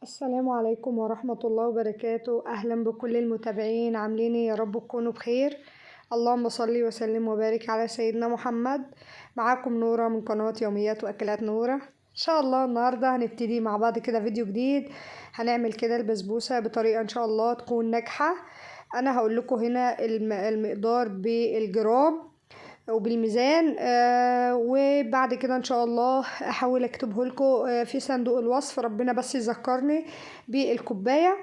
السلام عليكم ورحمة الله وبركاته. أهلا بكل المتابعين، عاملين ايه؟ يا رب تكونوا بخير. اللهم صل وسلم وبارك على سيدنا محمد. معاكم نورة من قناة يوميات وأكلات نورة. إن شاء الله النهاردة هنبتدي مع بعض كده فيديو جديد، هنعمل كده البسبوسة بطريقة إن شاء الله تكون ناجحة. أنا هقول لكم هنا المقدار بالجرام وبالميزان، وبعد كده ان شاء الله احاول اكتبه لكم في صندوق الوصف، ربنا بس يذكرني بالكوبايه.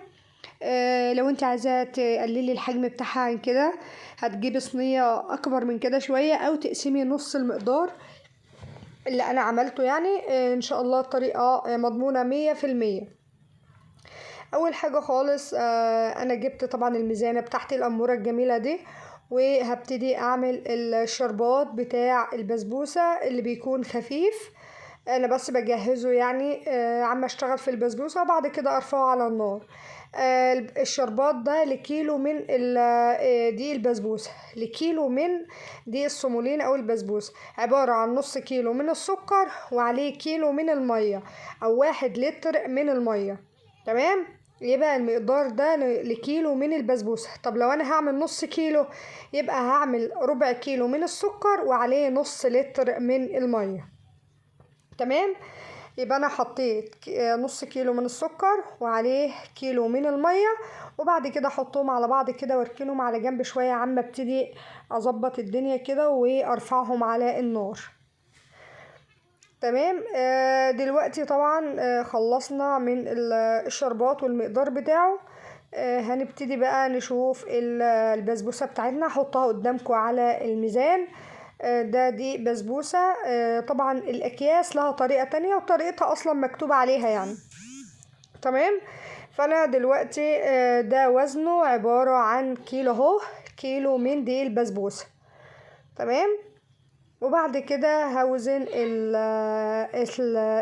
لو انت عايزه تقللي الحجم بتاعها عن كده هتجيبي صينية اكبر من كده شوية، او تقسمي نص المقدار اللي انا عملته يعني. ان شاء الله الطريقة مضمونه 100%. اول حاجة خالص انا جبت طبعا الميزانه بتاعتي الاموره الجميلة دي، وهبتدي اعمل الشربات بتاع البسبوسه اللي بيكون خفيف. انا بس بجهزه يعني عم اشتغل في البسبوسه، وبعد كده ارفعه على النار. الشربات ده لكيلو من دي البسبوسه، لكيلو من دي الصومولين او البسبوسه، عبارة عن نص كيلو من السكر وعليه كيلو من المية او 1 لتر من المية. تمام، يبقى المقدار ده لكيلو من البسبوسه. طب لو انا هعمل نص كيلو يبقى هعمل ربع كيلو من السكر وعليه نص لتر من المية. تمام، يبقى انا حطيت نص كيلو من السكر وعليه كيلو من المية، وبعد كده احطهم على بعض كده واركنهم على جنب شوية عما ابتدي اظبط الدنيا كده وارفعهم على النار. تمام. دلوقتي طبعا خلصنا من الشربات والمقدار بتاعه. هنبتدي بقى نشوف البسبوسه بتاعتنا. هحطها قدامكم على الميزان. ده دي بسبوسه. طبعا الاكياس لها طريقه تانية وطريقتها اصلا مكتوب عليها يعني. تمام، فانا دلوقتي ده وزنه عبارة عن كيلو اهو، كيلو من دي البسبوسه. تمام، وبعد كده هوزن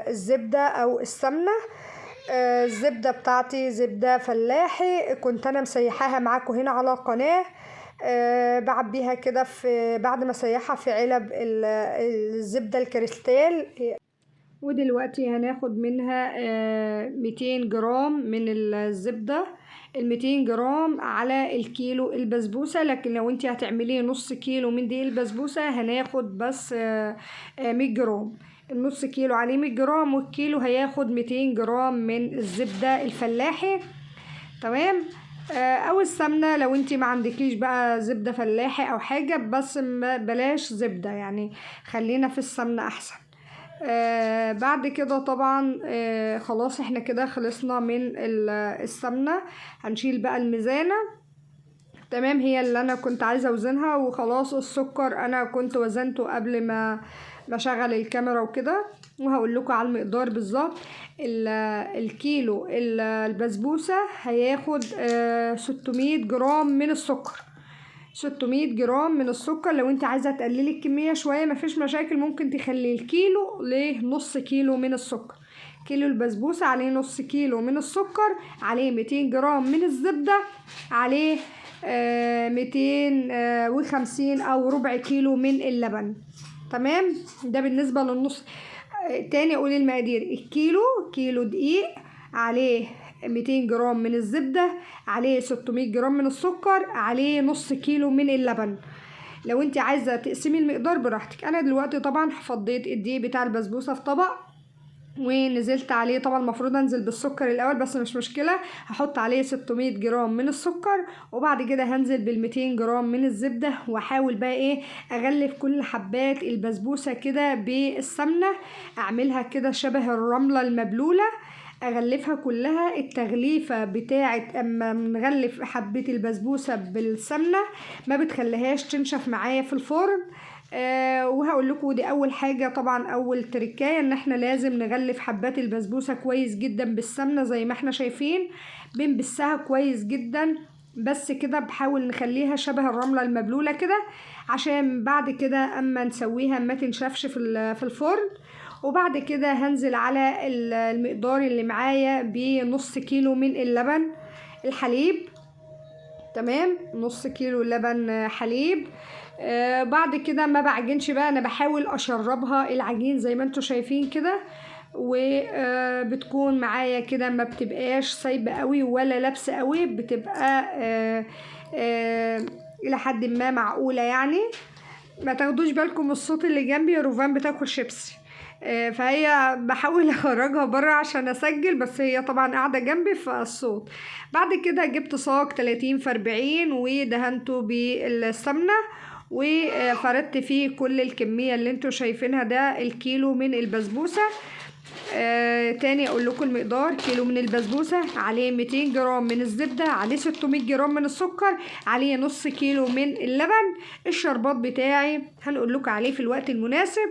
الزبدة او السمنة. الزبدة بتاعتي زبدة فلاحي، كنت انا مسيحاها معاكم هنا على القناة. بعبيها كده في بعد ما اسيحها في علب الزبدة الكريستال. ودلوقتي هناخد منها 200 جرام من الزبدة، 200 جرام على الكيلو البسبوسة. لكن لو انت هتعمليه نص كيلو من دي البسبوسة هناخد بس 100 جرام. النص كيلو عليه 100 جرام، والكيلو هياخد 200 جرام من الزبدة الفلاحي. تمام، او السمنة لو انت ما عندكيش بقى زبدة فلاحي او حاجة، بس بلاش زبدة يعني، خلينا في السمنة احسن. بعد كده طبعا خلاص احنا كده خلصنا من السمنة. هنشيل بقى الميزانة. تمام، هي اللي انا كنت عايزة اوزنها وخلاص. السكر انا كنت وزنته قبل ما اشغل الكاميرا وكده، وهقول لكم على المقدار بالظبط. الكيلو البسبوسة هياخد 600 جرام من السكر، 600 جرام من السكر. لو انت عايزه تقللي الكمية شوية مفيش مشاكل، ممكن تخلي الكيلو لنص كيلو من السكر. كيلو البسبوسه عليه نص كيلو من السكر، عليه 200 جرام من الزبدة، عليه 250 او ربع كيلو من اللبن. تمام، ده بالنسبة للنص. تاني اقول المقادير: الكيلو كيلو دقيق عليه 200 جرام من الزبدة، عليه 600 جرام من السكر، عليه نص كيلو من اللبن. لو انت عايزة تقسمي المقدار براحتك. انا دلوقتي طبعا فضيت الدقيق بتاع البسبوسة في طبق ونزلت عليه. طبعا المفروض انزل بالسكر الاول، بس مش مشكلة، هحط عليه 600 جرام من السكر، وبعد كده هنزل بال200 جرام من الزبدة، واحاول بقى ايه اغلف كل حبات البسبوسة كده بالسمنة، اعملها كده شبه الرملة المبلولة، اغلفها كلها. التغليفة بتاعت اما نغلف حبة البسبوسة بالسمنة ما بتخليهاش تنشف معايا في الفرن. وهقول لكم دي اول حاجة طبعا، اول تركاية ان احنا لازم نغلف حبات البسبوسة كويس جدا بالسمنة زي ما احنا شايفين، بنبسها كويس جدا بس كده، بحاول نخليها شبه الرملة المبلولة كده، عشان بعد كده اما نسويها ما تنشفش في الفرن. وبعد كده هنزل على المقدار اللي معايا بنص كيلو من اللبن الحليب. تمام، نص كيلو لبن حليب. بعد كده ما بعجنش بقى، انا بحاول اشربها العجين زي ما انتوا شايفين كده. وبتكون معايا كده، ما بتبقاش سايبه قوي ولا لابسه قوي، بتبقى الى حد ما معقولة يعني. ما تاخدوش بالكم من الصوت اللي جنبي، روفان بتاكل شيبسي، فهي بحاول اخرجها بره عشان اسجل، بس هي طبعا قاعدة جنبي فالصوت. بعد كده جبت صاج 30 في 40 ودهنته بالسمنه وفردت فيه كل الكمية اللي انتوا شايفينها، ده الكيلو من البسبوسه. تاني اقول لكم المقدار: كيلو من البسبوسه عليه 200 جرام من الزبدة، عليه 600 جرام من السكر، عليه نص كيلو من اللبن. الشربات بتاعي هنقول لكم عليه في الوقت المناسب.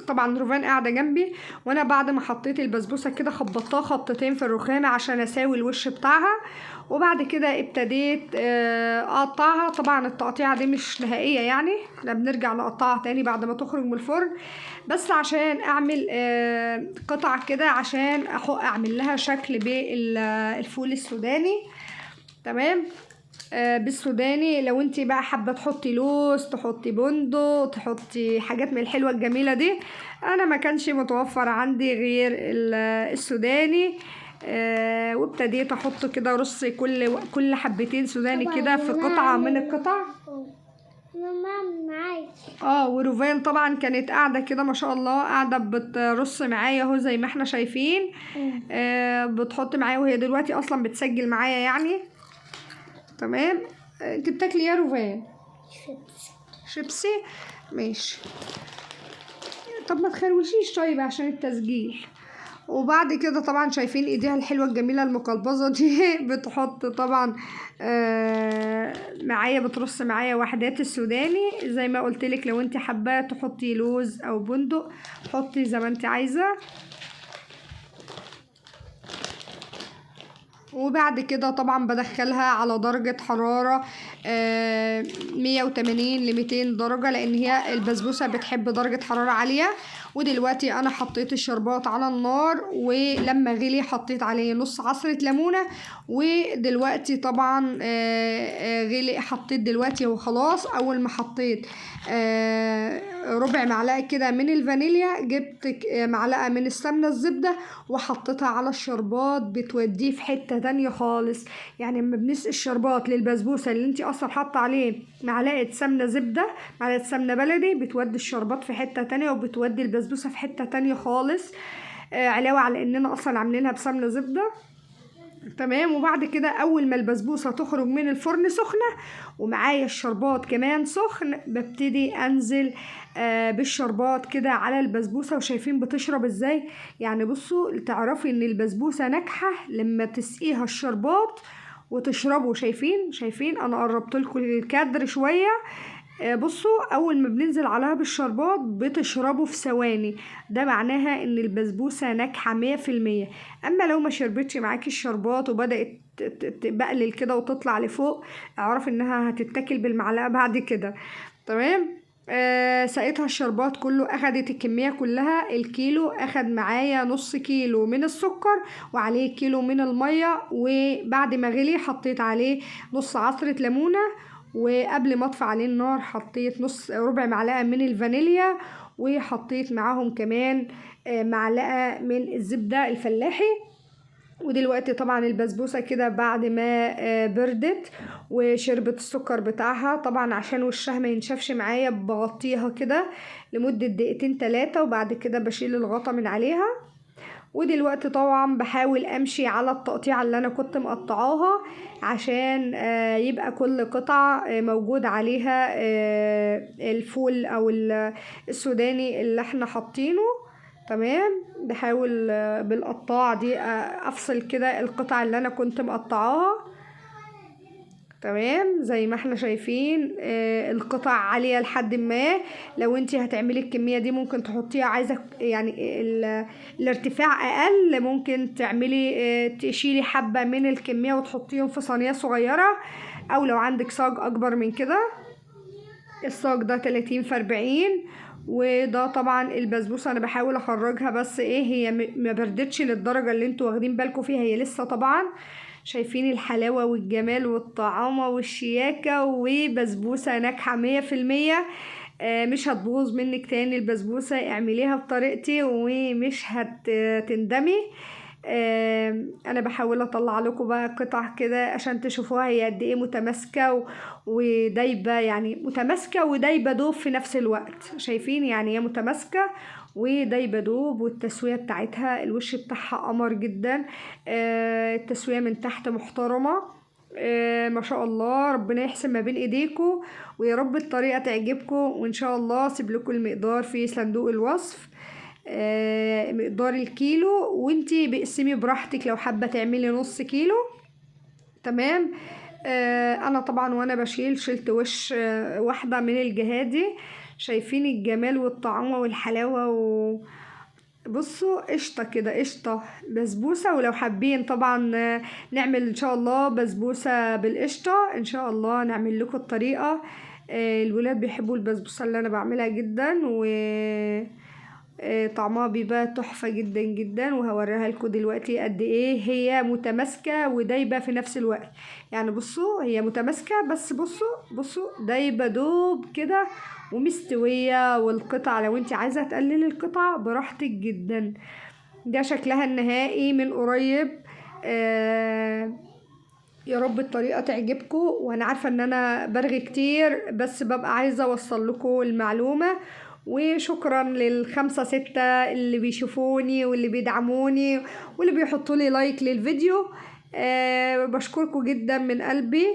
طبعا روفان قاعدة جنبي، وانا بعد ما حطيت البسبوسه كده خبطتها خبطتين في الرخامه عشان اساوي الوش بتاعها، وبعد كده ابتديت اقطعها. طبعا التقطيعه دي مش نهائية يعني، احنا بنرجع نقطعها تاني بعد ما تخرج من الفرن، بس عشان اعمل قطع كده عشان اعمل لها شكل بالفول السوداني. تمام. بالسوداني لو انت بقى حابة تحطي لوز، تحطي بندق، تحطي حاجات من الحلوة الجميلة دي. انا ما كانش متوفر عندي غير السوداني. وابتديت احط كده رص كل حبتين سوداني كده في قطعه من القطع. وروفان طبعا كانت قاعدة كده ما شاء الله، قاعدة بترص معايا اهو زي ما احنا شايفين. بتحط معايا، وهي دلوقتي اصلا بتسجل معايا يعني. تمام. انت بتاكلي يا روفان؟ شيبسي. ماشي. طب ما تخروشيش طيب عشان التسجيل. وبعد كده طبعا شايفين ايديها الحلوة الجميلة المقلبظه دي بتحط طبعا معايا، بترص معايا وحدات السوداني. زي ما قلت لك لو انت حابة تحطي لوز او بندق حطي زي ما انت عايزه. وبعد كده طبعا بدخلها على درجة حرارة 180 ل 200 درجة، لان هي البسبوسة بتحب درجة حرارة عالية. ودلوقتي انا حطيت الشربات على النار، ولما غلي حطيت عليه نص عصرة ليمونة. ودلوقتي طبعا غلي، حطيت دلوقتي وخلاص. اول ما حطيت ربع معلقة كده من الفانيليا، جبت معلقة من السمنة الزبدة وحطيتها على الشربات، بتوديه في حتة تانية خالص. يعني لما بنسقي الشربات للبسبوسة اللي انتي اصلا حاطة عليه معلقة سمنة زبدة، معلقة سمنة بلدي، بتودي الشربات في حتة تانية، وبتودي البسبوسة في حتة تانية خالص. علاوة على اننا اصلا عاملينها بسمنة زبدة. تمام. وبعد كده اول ما البسبوسه تخرج من الفرن سخنة ومعايا الشربات كمان سخن، ببتدي انزل بالشربات كده على البسبوسه. وشايفين بتشرب ازاي؟ يعني بصوا، تعرفي ان البسبوسه ناجحة لما تسقيها الشربات وتشربه. شايفين انا قربت لكم الكادر شوية. بصوا، اول ما بننزل عليها بالشربات بتشربه في ثواني، ده معناها ان البسبوسه ناجحة 100%. اما لو ما شربتش معاكي الشربات وبدات تبقلل كده وتطلع لفوق، اعرفي انها هتتاكل بالمعلقه بعد كده. تمام. سقيتها الشربات كله، اخدت الكمية كلها. الكيلو اخد معايا نص كيلو من السكر وعليه كيلو من المية، وبعد ما غلي حطيت عليه نص عصره ليمونه، وقبل ما اطفي عليه النار حطيت نص ربع معلقه من الفانيليا، وحطيت معاهم كمان معلقه من الزبدة الفلاحي. ودلوقتي طبعا البسبوسه كده بعد ما بردت وشربت السكر بتاعها، طبعا عشان وشها ما ينشفش معايا بغطيها كده لمدة دقيقتين تلاتة، وبعد كده بشيل الغطا من عليها. ودلوقتي طبعا بحاول امشي على التقطيعه اللي انا كنت مقطعاها عشان يبقى كل قطعه موجود عليها الفول او السوداني اللي احنا حاطينه. تمام. بحاول بالقطاعه دي افصل كده القطع اللي انا كنت مقطعاها. تمام. زي ما احنا شايفين القطع عالية لحد ما. لو انتي هتعملي الكمية دي ممكن تحطيها، عايزة يعني الارتفاع اقل، ممكن تعملي تشيلي حبة من الكمية وتحطيهم في صينية صغيرة، او لو عندك صاج اكبر من كده. الصاج ده 30 في 40. وده طبعا البسبوسه انا بحاول اخرجها، بس ايه هي ما بردتش للدرجة اللي انتوا واخدين بالكم فيها، هي لسه طبعا. شايفين الحلاوة والجمال والطعامه والشياكه، وبسبوسه ناجحة 100%. مش هتبوظ منك تاني البسبوسة. اعمليها بطريقتي ومش هتندمي. انا بحاول اطلع لكم بقى قطع كده عشان تشوفوها هي قد ايه متماسكة ودايبه، يعني متماسكة ودايبه دوب في نفس الوقت. شايفين يعني هي متماسكة ودايبه دوب، والتسويه بتاعتها الوش بتاعها قمر جدا. التسوية من تحت محترمه، ما شاء الله. ربنا يحسن ما بين ايديكم، ويا رب الطريقة تعجبكم، وان شاء الله اسيب لكم المقدار في صندوق الوصف، مقدار الكيلو، وانتي بقسمي براحتك لو حابة تعملي نص كيلو. تمام. انا طبعا وانا بشيل شلت وش واحدة من الجهادي. شايفين الجمال والطعامه والحلاوه بصوا قشطه كده، قشطه بسبوسه. ولو حابين طبعا نعمل ان شاء الله بسبوسه بالقشطه، ان شاء الله نعمل لكم الطريقة. الولاد بيحبوا البسبوسه اللي انا بعملها جدا، و طعمها بيبقى تحفة جدا جدا، وهوريها لكم دلوقتي قد ايه هي متماسكة ودايبة في نفس الوقت. يعني بصوا هي متماسكة، بس بصوا دايبة دوب كده ومستوية. والقطع لو انت عايزة تقللي القطع براحتك جدا. ده شكلها النهائي من قريب. يا رب الطريقة تعجبكم، وانا عارفة ان انا برغي كتير، بس ببقى عايزة اوصل لكم المعلومة. وشكرا لل5 6 اللي بيشوفوني واللي بيدعموني واللي بيحطوا لي لايك للفيديو. بشكركم جدا من قلبي،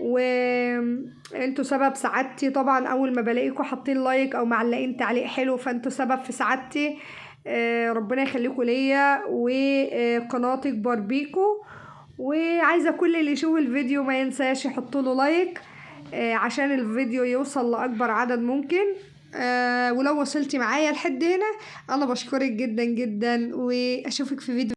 وانتوا سبب سعادتي. طبعا اول ما بلاقيكم حاطين لايك او معلقين تعليق حلو، فانتوا سبب في سعادتي. ربنا يخليكم ليا، وقناة تكبر بيكم. وعايزه كل اللي يشوف الفيديو ما ينساش يحط له لايك، عشان الفيديو يوصل لاكبر عدد ممكن. ولو وصلتي معايا لحد هنا انا بشكرك جدا جدا، واشوفك في فيديو.